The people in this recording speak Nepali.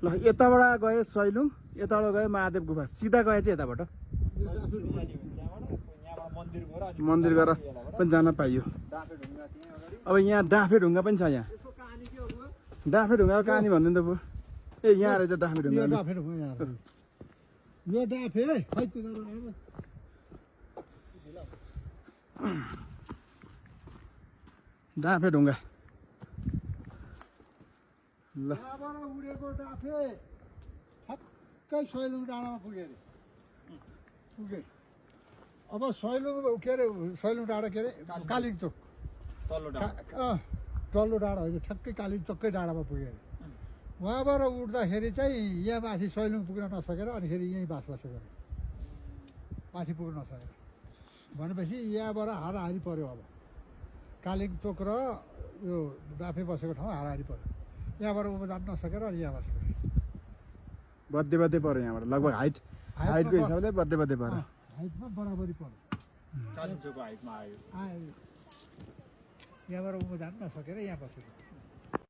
ल यताबाट गए सैलुङ यताबाट गए महादेव गुफा सिधा गए चाहिँ यताबाट मन्दिर गएर पनि जान पाइयो अब यहाँ डाँफे ढुङ्गा पनि छ यहाँ डाँफे ढुङ्गाको कहानी भन्नु त बुवा ए यहाँ रहेछ डाँफे ढुङ्गा डाँफे ढुङ्गा ल उडेको डाँफे ठक्कै सैलुङ डाँडामा पुगे अब सैलुङ के अरे सैलुङ डाँडा के अरे कालिम्चोक तल्लो डाँडा होइन ठ्याक्कै कालिम्चोककै डाँडामा पुग्यो अरे वहाँबाट उठ्दाखेरि चाहिँ यहाँ माथि सैलुङ पुग्न नसकेर अनिखेरि यहीँ बास बसेको अरे माथि पुग्न नसकेर भनेपछि यहाँबाट हाराहारी पऱ्यो अब कालिम्चोक र यो डाँफे बसेको ठाउँ हाराहारी पऱ्यो यहाँबाट उँभो जान नसकेर अनि यहाँ बसेको बद्धे पऱ्यो यहाँबाट लगभग हाइटको हिसाबले बद्धे पऱ्यो हाइटमा बराबरी पऱ्यो कालिम्चोकको हाइटमा आयो यहाँबाट उँभो जान नसकेर यहाँ बसेको